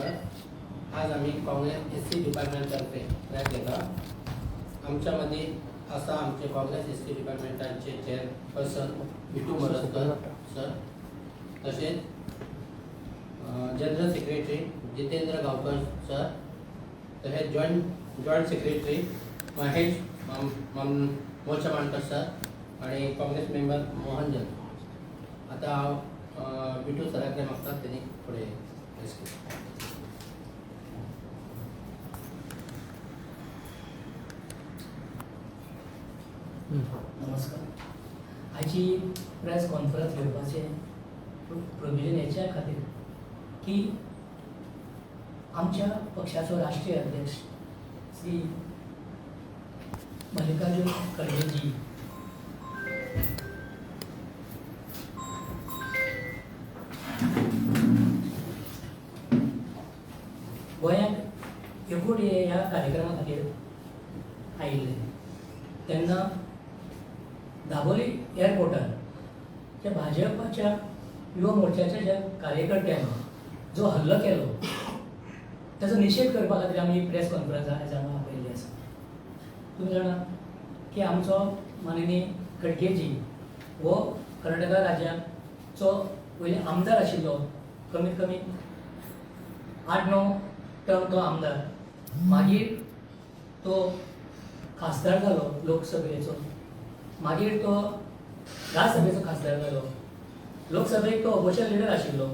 Sir. आज आमी Congress S C डिपार्टमेंटातर्फे प्रेस घेता. आमच्या मदीं आसा आमचे काँग्रेस एस सी डिपार्टमेंटाचे चेअरपर्सन विठू मोरजकर सर, तशेंच general secretary Jitendra Gaonkar sir, तशेंच joint joint secretary Mahesh Mochmankar sir आणि काँग्रेस मेंबर मोहन जन. आता हांव विठू सरा कडेन मागता तेणी फुडें प्रेस करचें. नमस्कार. आयची प्रेस कॉन्फरन्स घेवपाचें प्रोविजन हेच्या खातीर की आमच्या पक्षाचो राष्ट्रीय अध्यक्ष श्री मल्लिकार्जुन खरगेजी गोंयांत एकूण ह्या कार्यक्रमा खातीर आयिल्ले तेन्ना दाबोली एअरपोर्टार ज्या भाजपाच्या युवा मोर्चाच्या ज्या कार्यकर्त्यांनी जो हल्लो केलो ताचो निशेध करपा खातीर आमी प्रेस कॉन्फरन्स आयज हांगा आपयल्ली आसा. तुमी जाणा की आमचो माननीय खडगेजी हो कर्नाटका राज्याचो पयलीं आमदार आशिल्लो, कमीत कमी 8-9 टर्म तो आमदार, मागीर तो खासदार जालो लोकसभेचो, मागीर तो राज्यसभेचो खासदार जालो. लोकसभेक तो ऑपोजिशन लिडर आशिल्लो,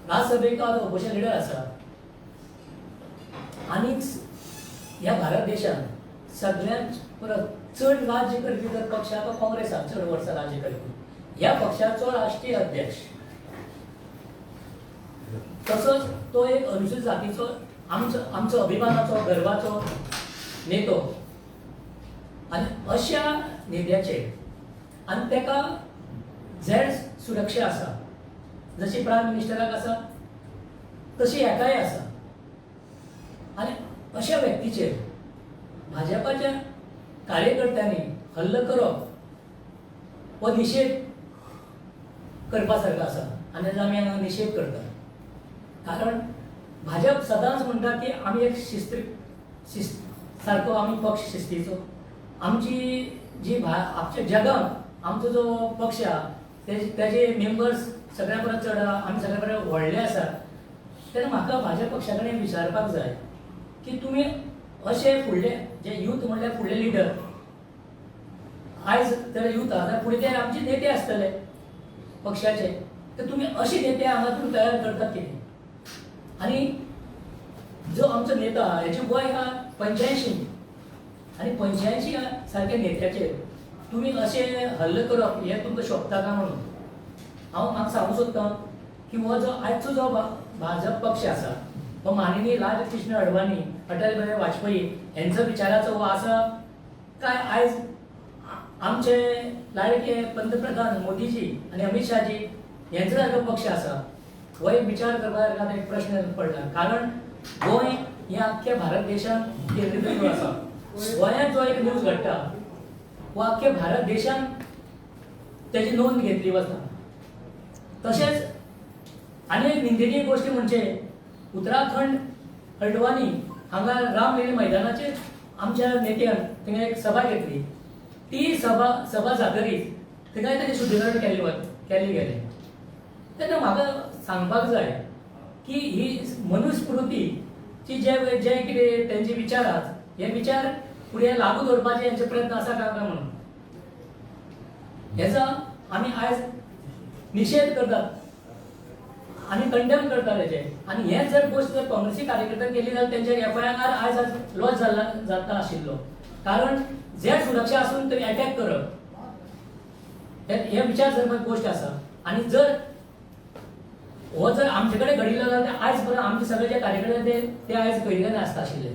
राज्यसभेक तो आतां ऑपोजिशन लिडर आसा. आनीक ह्या भारत देशांत सगळ्यांत परत चड राज्य करपी जर पक्ष आहा तो काँग्रेस आहा, चड वर्सां राज्य करपी ह्या पक्षाचो राष्ट्रीय अध्यक्ष, तसोच तो एक अनुसूचित जातीचो आमचो आमचो अभिमानाचो गर्वाचो नेतो. आनी अशा नेत्याचेर आनी ताका झेड सुरक्षा आसा, जशी प्रायम मिनिस्टराक आसा तशी हेकाय आसा. आनी अशा व्यक्तीचेर भाजपाच्या कार्यकर्त्यांनी हल्लो करप हो निशेध करपा सारको आसा आनी ताजो आमी हांगा निशेध करतात. कारण भाजप सदांच म्हणटा की आमी एक शिस्त शिस्त सारको आमी पक्ष शिस्तीचो, आमची जी आमच्या जगांत आमचो जो पक्ष आहा तेजे मेंबर्स सगळ्या परस चड आहा, आमी सगळ्या परस व्हडले आसात. तेन्ना म्हाका भाजप पक्षा कडेन विचारपाक जाय की तुमी अशे फुडले जे यूथ म्हणल्यार फुडले लिडर, आयज तर यूथ आहा जाल्यार फुडें ते आमचे नेते आसतले पक्षाचे, तर तुमी अशे नेते हांगा तुमी तयार करतात कितें? आनी जो आमचो नेता आहा हेचें वय आहा 85 आनी 85 सारक्या नेत्याचेर तुमी अशें हल्ले करप हें तुमकां शोभता काय म्हणून हांव म्हाका सांगूंक सोदतां की हो जो आयचो जो भाजप पक्ष आसा हो माननीय लालकृष्ण अडवाणी, अटल बिहारी वाजपेयी हेंचो विचाराचो हो आसा काय आयज आमचे लाडके पंतप्रधान मोदीजी आनी अमित शाहजी हेंचो सारको पक्ष आसा? हो एक विचार करपा सारको एक प्रश्न पडला. कारण गोंय हें आख्ख्या भारत देशांत केंद्रीकृत आसा. गोंयांत जो एक न्यूज घडटा हो आख्ख्या भारत देशांत तेजी नोंद घेतली वता. तशेंच आनी एक निंदनीय गोश्ट म्हणजे उत्तराखंड हल्द्वानी हांगा रामलीला मैदानाचेर आमच्या नेत्यान थंय एक सभा घेतली. ती सभा सभा जातरीच थंय ताचें शुद्धीकरण केल्लें गेलें. तेन्ना म्हाका सांगपाक जाय की ही मनुस्मृतीची जे जे कितें तेंचे विचार आहात हे विचार फुडें लागू दवरपाचे हेंचे प्रयत्न आसा काय काय म्हणून हेचा आमी आयज निशेध करतात आनी कंडेम करतात हेचे. आनी हेच जर गोश्ट जर काँग्रेसी कार्यकर्त्यांनी केली जाल्यार तेंचेर एफआयआर आयज आज लॉज जाल्ला जाता आशिल्लो. कारण झेड सुरक्षा आसून तरी अटॅक करप हे विचार करपाची गोश्ट आसा. आनी जर हो जर आमचे कडेन घडिल्लो जाल्यार आयज पर्यंत आमचे सगळे जे कार्यकर्ते ते आयज कैद्यान आसता आशिल्ले.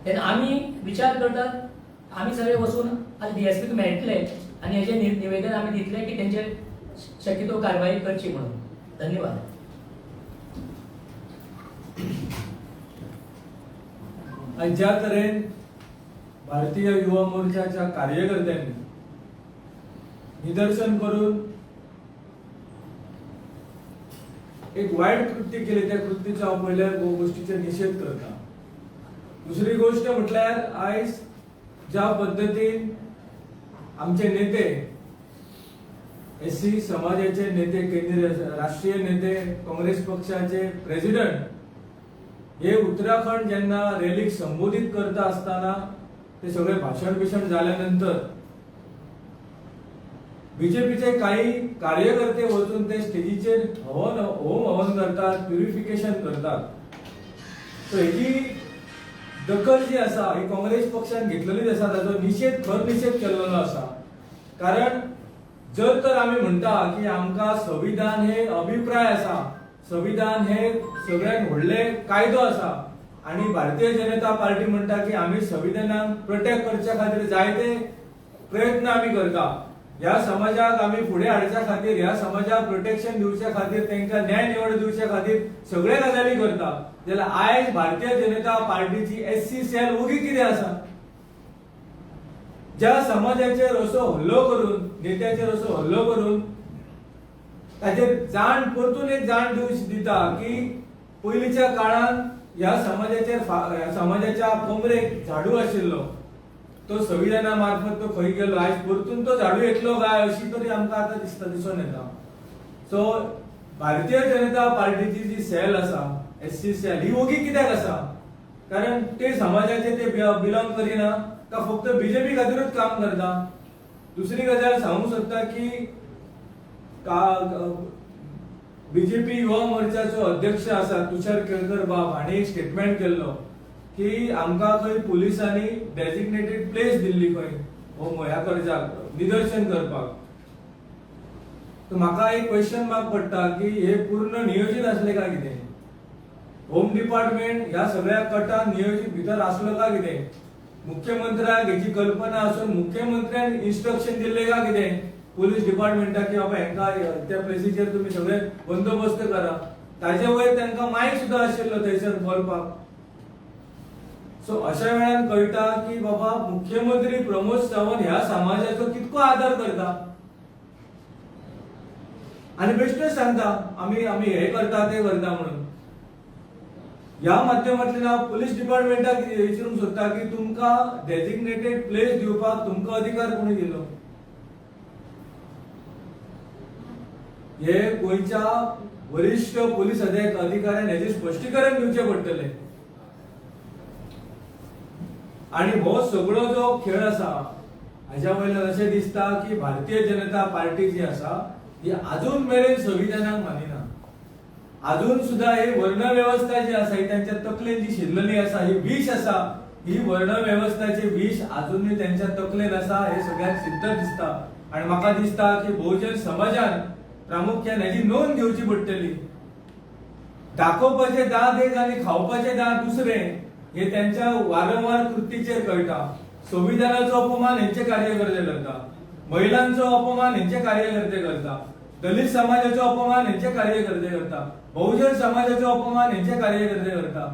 तेन्ना आमी विचार करतात आमी सगळे वचून आज डीएसपीक मेळटले आनी हेजें निवेदन आमी दितले की तेंचेर शक्यतो कारवाई करची म्हणून. धन्यवाद. आनी ज्या तरेन भारतीय युवा मोर्चाच्या कार्यकर्त्यांनी निदर्शन करून एक वायट कृत्य केले त्या कृतीचो हांव पयल्या गोष्टीचेर निशेध करता. दुसरी गोष्ट म्हटल्यार आयज ज्या पद्दतीन आमचे नेते, एससी समाजाचे नेते, केंद्रीय राष्ट्रीय नेते, काँग्रेस पक्षाचे प्रेसिडेंट हे उत्तराखंड जेन्ना रॅलीक संबोधीत करता आसतना ते सगळे भाशण बिशण जाल्या नंतर बीजेपीचे काही कार्यकर्ते वचून ते स्टेजीचेर हवन, होम हवन करतात, प्युरिफिकेशन करतात. सो हेजी दखल जी आसा ही काँग्रेस पक्षान घेतलेलीच आसा, ताचो निशेध, खर निशेध केल्लो आसा. कारण जर तर आमी म्हणटा की आमकां संविधान हे अभिप्राय आसा, संविधान हे सगळ्यात व्हडले कायदो आसा आनी भारतीय जनता पार्टी म्हणटा की आमी संविधानाक प्रोटेक्ट करच्या खातीर जायते प्रयत्न आमी करता, ह्या समाजाक आमी फुडें हाडच्या खातीर, ह्या समाजाक प्रोटेक्शन दिवच्या खातीर, तांकां न्याय निवड दिवच्या खातीर सगळे गजाली करता, जाल्यार आयज भारतीय जनता पार्टीची एससी सेल ओगी कितें आसा? ज्या समाजाचेर असो हल्लो करून, नेत्याचेर असो हल्लो करून ताचेर जाण परतून एक जाण दिता की पयलींच्या काळान ह्या समाजाचेर, ह्या समाजाच्या कमरेक झाडू आशिल्लो, तो संविधाना मार्फत तो खंय गेलो, आयज परतून तो झाडू येतलो काय अशी तरी आमकां आतां दिसता, दिसून येता. सो भारतीय जनता पार्टीची जी सेल आसा, एससी सेल, ही ओगी कित्याक आसा? कारण ते समाजाचे ते बिलॉंग करिना का फक्त बीजेपी खातीरूच काम करता? दुसरी गजाल सांगूंक सोदता की बीजेपी युवा मोर्चाचो अध्यक्ष आसा तुषार केळकर बाब हांणी एक स्टेटमेंट केल्लो की आमकां खंय पुलिसांनी डेजिग्नेटेड प्लेस दिल्ली खंय हो ह्या करच्याक निदर्शन करपाक. तर म्हाका एक क्वेश्चन मार्क पडटा की हे पूर्ण नियोजीत आसलें काय कितें? होम डिपार्टमेंट ह्या सगळ्या कटान नियोजीत भितर आसलो काय कितें? मुख्यमंत्र्याक हेची कल्पना आसून मुख्यमंत्र्यान इन्स्ट्रक्शन दिल्लें काय कितें पुलीस डिपार्टमेंटाक की बाबा हेंका त्या प्लेसीचेर तुमी सगळे बंदोबस्त करा? ताजे वयर तांकां मायक सुद्दां आशिल्लो थंयसर बोलपाक. सो अशा वेळान कळटा की बाबा मुख्यमंत्री प्रमोद सावंत ह्या समाजाचो कितको आदर करता आनी बेश्टेच सांगता आमी आमी हे करता ते करता म्हणून. ह्या माध्यमांतल्यान हांव पुलीस डिपार्टमेंटाक विचारूंक सोदता की तुमकां डेजिग्नेटेड प्लेस दिवपाक तुमकां अधिकार कोणी दिलो? हे गोंयच्या वरिश्ठ पुलीस अधिकाऱ्यान हेजें स्पश्टीकरण दिवचें पडटलें. आनी हो सगळो जो खेळ आसा हाज्या वयल्यान अशें दिसता की भारतीय जनता पार्टी जी आसा ही अजून मेरेन संविधानाक मानिना. अजून सुद्दां ही वर्णवेवस्था जी आसा ही त्यांच्या तकलेन जी शिरलेली आसा, ही विश आसा, ही वर्णवेवस्थाची विश अजूनय त्यांच्या तकलेन आसा हे सगळ्यांक सिद्ध दिसता. आनी म्हाका दिसता की बहुजन समाजान प्रामुख्यान हेजी नोंद घेवची पडटली. दाखोवपाचे दांत एक आनी खावपाचे दांत दुसरे हे त्यांच्या वारंवार कृतीचेर कळटा. संविधानाचो अपमान हेंचे कार्यकर्ते करता, महिलांचो अपमान हेंचे कार्यकर्ते करता, दलित समाजाचो अपमान हेंचे कार्यकर्ते करता, बहुजन समाजाचो अपमान हेंचे कार्यकर्ते करता.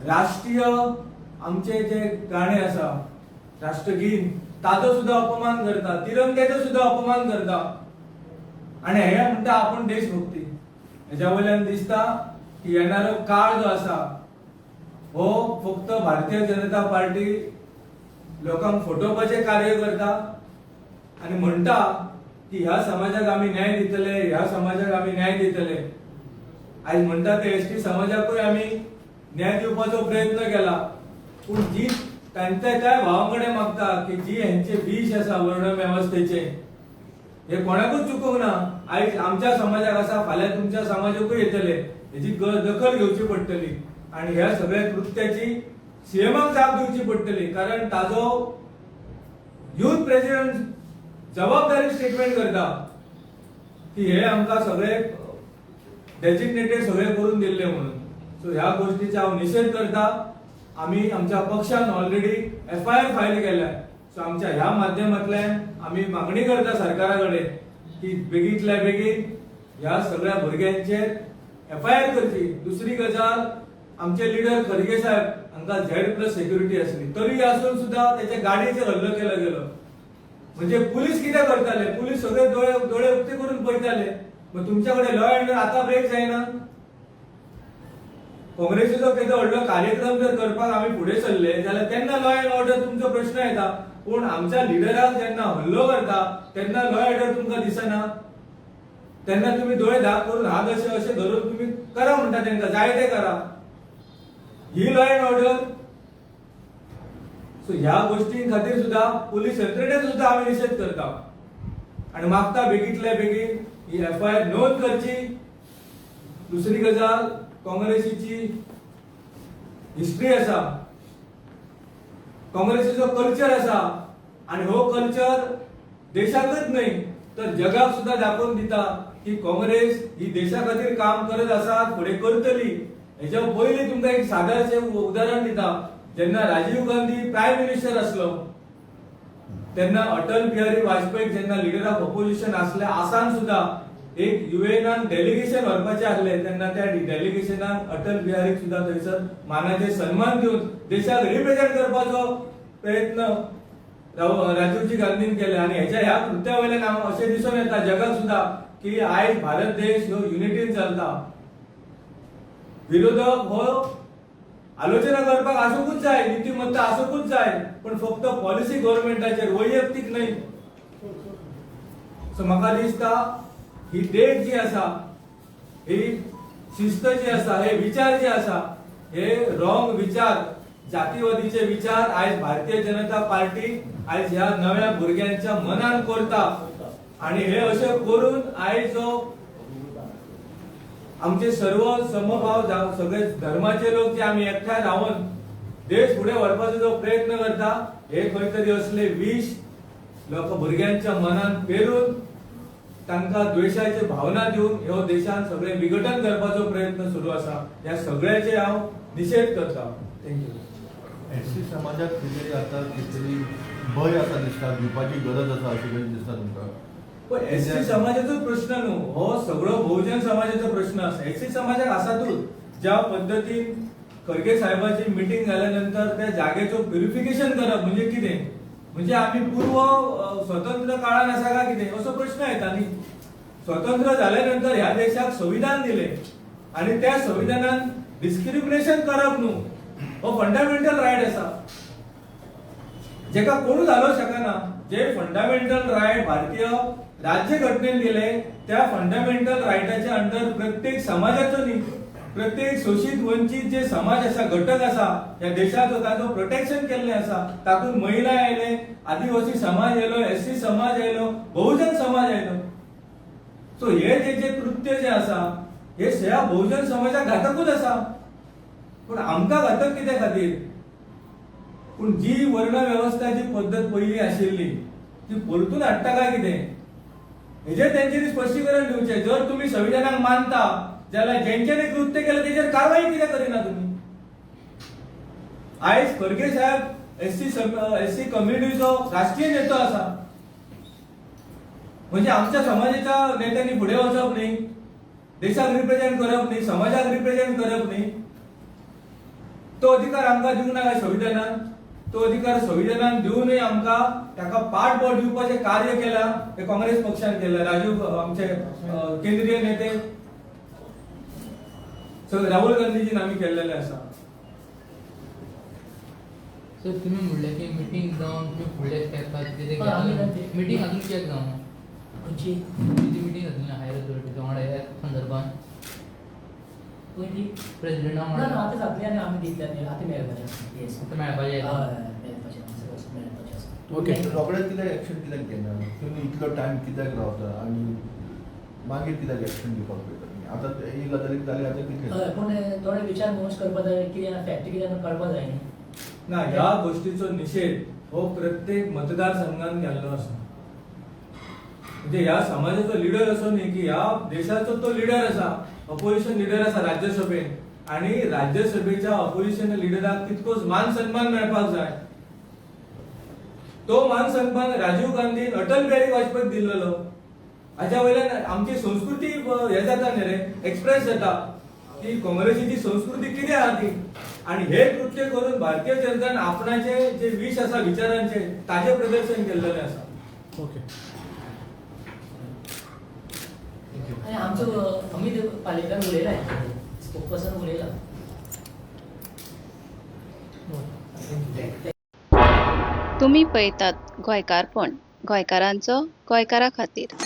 राष्ट्रीय आमचे जे गाणे आसा, राष्ट्रगीत, ताचो सुद्दां अपमान करता, तिरंग्याचो सुद्दां अपमान करता आनी हे म्हणटा आपूण देशभक्ती. हेज्या वयल्यान दिसता की येणारो काळ जो आसा हो फक्त भारतीय जनता पार्टी लोकांक फटोवपाचें कार्य करता आनी म्हणटा की ह्या समाजाक आमी न्याय दितले, ह्या समाजाक आमी न्याय दितले. आयज म्हणटा ते एस टी समाजाकूय आमी न्याय दिवपाचो प्रयत्न केला, पूण जी तांच्या त्या भावां कडेन मागता की जी हेंचे विश आसा वर्ण वेवस्थेचे हे कोणाकूच चुकोवंक ना. आयज आमच्या समाजाक आसा, फाल्यां तुमच्या समाजाकूय येतले, हेजी दखल घेवची पडटली आनी ह्या सगळ्या कृत्याची सीएमाक जाप दिवची पडटली. कारण ताजो युथ प्रेसिडेंट जबाबदारी स्टेटमेंट करता की हे आमकां सगळे डेजिग्नेटेड सगळे करून दिल्ले म्हणून. सो ह्या गोष्टीचा हांव निशेध करता. आमी आमच्या पक्षान ऑलरेडी एफआयआर फायल केल्या. सो आमच्या ह्या माध्यमांतल्यान आमी मागणी करता सरकारा कडेन की बेगीतल्या बेगीन ह्या सगळ्या भुरग्यांचेर एफआयआर करची. दुसरी गजाल, आमचे लिडर खरगे साहेब हांकां झेड प्लस सेक्युरिटी आसली तरी आसून सुद्दां तेच्या गाडयेचेर हल्लो केलो गेलो. म्हणजे पुलीस कितें करताले? पुलीस सगळे दोळे दोळे उक्ते करून पळयताले. मग तुमच्या कडेन लॉ अँड ऑर्डर आतां ब्रेक जायना. काँग्रेसीचो केदो व्हडलो कार्यक्रम जर करपाक आमी फुडें सरले जाल्यार तेन्ना लॉ अँड ऑर्डर तुमचो प्रश्न येता, पूण आमच्या लिडराक जेन्ना हल्लो करता तेन्ना लॉ अँड ऑर्डर तुमकां दिसना. तेन्ना तुमी दोळे धाक करून हात अशे अशे धरून तुमी करा म्हणटा तेंकां जाय ते करा. ही लॉ अँड ऑर्डर. सो ह्या गोष्टीं खातीर सुद्धा पोलीस यंत्रणेचो सुद्धा आमी निशेध करता आनी मागता बेगीतल्या बेगीन ही एफआयआर नोंद करची. दुसरी गजाल, काँग्रेसीची हिस्ट्री आसा, काँग्रेसीचो कल्चर आसा आनी हो कल्चर देशाकच न्हय तर जगाक सुद्धा दाखोवन दिता की काँग्रेस ही देशा खातीर काम करत आसा, फुडें करतली. हेच्या पयलीं तुमकां एक सादारणशें उदाहरण दिता. जेन्ना राजीव गांधी प्रायम मिनिस्टर आसलो तेन्ना अटल बिहारी वाजपेयी जेन्ना लिडर ऑफ ऑपोजिशन आसले आसान सुद्धा एक युएनान डेलिगेशन व्हरपाचें आसलें तेन्ना त्या डेलिगेशनाक अटल बिहारीक सुद्धा थंयसर मानाचे सन्मान दिवन देशाक रिप्रेझेंट करपाचो प्रयत्न राजीवजी गांधीन केले. आनी हेच्या ह्या कृत्या वयल्यान अशें दिसून येता जगाक सुद्धा की आयज भारत देश ह्यो युनिटीन चलता. विरोधक हो आलोचना करपाक आसूंकूच जाय, नीतिमत्ता आसूंकूच जाय, पण फक्त पॉलिसी गव्हर्मेंटाचेर, वैयक्तीक न्हय. सो म्हाका दिसता ही देख जी आसा, ही शिस्त जी आसा, हे विचार जे आसा, हे रॉंग विचार, जातीवादीचे विचार आयज भारतीय जनता पार्टी आयज ह्या नव्या भुरग्यांच्या मनान करता. आणि हे अशें करून आयज जो आमचे सर्व समभाव सगळे धर्माचे लोक जे आमी एकठांय रावन देश फुडें व्हरपाचो जो प्रयत्न करता, हे खंय तरी असले विश लोक भुरग्यांच्या मनान पेरून तांकां द्वेशाची भावना दिवन ह्यो देशान सगळे विघटन करपाचो प्रयत्न सुरू आसा. ह्या सगळ्याचे हांव निशेध करता. Thank you. एससी समाजाक खंय तरी आतां खंय तरी भंय आसा दिसता, भिवपाची गरज आसा अशें कितें दिसता तुमकां? पण एससी समाजाचो प्रश्न न्हू हो, सगळो बहुजन समाजाचो प्रश्न आसा. एससी समाजाक आसातूच. ज्या पद्दतीन खरगे साहेबाची मिटींग जाल्या नंतर त्या जागेचो प्युरिफिकेशन करप म्हणजे कितें, म्हणजे आमी पूर्व स्वतंत्र काळान आसा काय कितें असो प्रश्न येता न्ही. स्वतंत्र जाल्या नंतर ह्या देशाक संविधान दिलें आनी त्या संविधानान डिस्क्रिमिनेशन करप न्हू हो फंडामेंटल रायट आसा, जेका कोणूच घालोवंक शकना. जे फंडामेंटल रायट भारतीय राज्यघटनेन दिले त्या फंडामेंटल रायटाच्या अंडर प्रत्येक समाजाचो न्ही, प्रत्येक शोशीत वंचीत जे समाज आसा, घटक आसा ह्या देशाचो, ताचो प्रोटेक्शन केल्लें आसा. तातूंत महिला आयले, आदिवासी समाज आयलो, एससी समाज आयलो, बहुजन समाज आयलो. सो हे जे जे कृत्य जे आसा हे सगळ्या बहुजन समाजाक घातकूच आसा. पूण आमकां घातक कित्या खातीर? पूण जी वर्ण वेवस्था जी पद्दत पयलीं आशिल्ली ती परतून हाडटा काय कितें हेजेर तेंच्यांनी स्पश्टीकरण दिवचें. जर तुमी संविधानाक मानता जाल्यार जेंच्यांनी कृत्य केलें तेजेर कारवाई कित्याक करिना तुमी? आयज खरगे साहेब एससी कम्युनिटीचो राष्ट्रीय नेतो आसा, म्हणजे आमच्या समाजाच्या नेत्यांनी फुडें वचप न्ही, देशाक रिप्रेझेंट करप न्ही, समाजाक रिप्रेझेंट करप न्ही? तो अधिकार आमकां दिवंक ना काय संविधानान? तो अधिकार संविधानान दिवनूय आमकां ताका पाठबळ दिवपाचें कार्य केलां हें काँग्रेस पक्षान केलां. राजीव आमचे केंद्रीय नेते राहुल गांधीजीन आमी केल्लेलें आसा. सर, तुम्ही म्हणले की मिटींग जावन तुम्ही फुडले स्टेपाक कितें? हय, आमी ते- मिटींग अजून कित्याक जावना? खंयची? तुमची मिटींग जातली हायर अथॉरिटीच्या वांगडा ह्या संदर्भात? पयली प्रेसिडेंटा ना ना. वांगडा. आतां जातली आनी आमी दितले आनी आतां मेळपाचें आसा, येस. आतां मेळपाचें हय, आसा. मेळपाचें आसा, मेळपाचें आसा. ओके. रोखडेच कित्याक एक्शन कित्याक घेना तुमी? इतलो टायम कित्याक रावता आनी मागीर कित्याक एक्शन घेवपाक पळयता तुमी? आतां ही गजाली जाली, आतां कितले? हय, पूण थोडे विचार विमर्श करपा जाय, कितें फॅक्ट कितें कळपा जाय न्ही. ना, ह्या गोष्टीचो निशेध हो प्रत्येक मतदारसंघान केल्लो आसा. म्हणजे ह्या समाजाचो लिडर असो न्ही की ह्या देशाचो तो लिडर आसा, अपोजिशन लिडर आसा राज्यसभेन, आणि राज्यसभेच्या अपोजिशन लिडराक तितकोच मान सन्मान मेळपाक जाय. तो मान सन्मान राजीव गांधीन अटल बिहारी वाजपेयीक दिल्लेलो. हाच्या वयल्यान आमची संस्कृती हे जाता न्ही रे, एक्सप्रेस जाता की काँग्रेसीची संस्कृती कितें आहा ती. आणि हे कृत्य करून भारतीय जनतान आपणाचे जे विश आसा विचारांचे ताजे प्रदर्शन केल्लेले आसा. Okay, thank you. आनी आमचो अमीत पालेकर उलयला, स्पोक पर्सन उलयला. तुमी पळयतात गोंयकारपण, गोंयकारांचो गोंयकारा खातीर.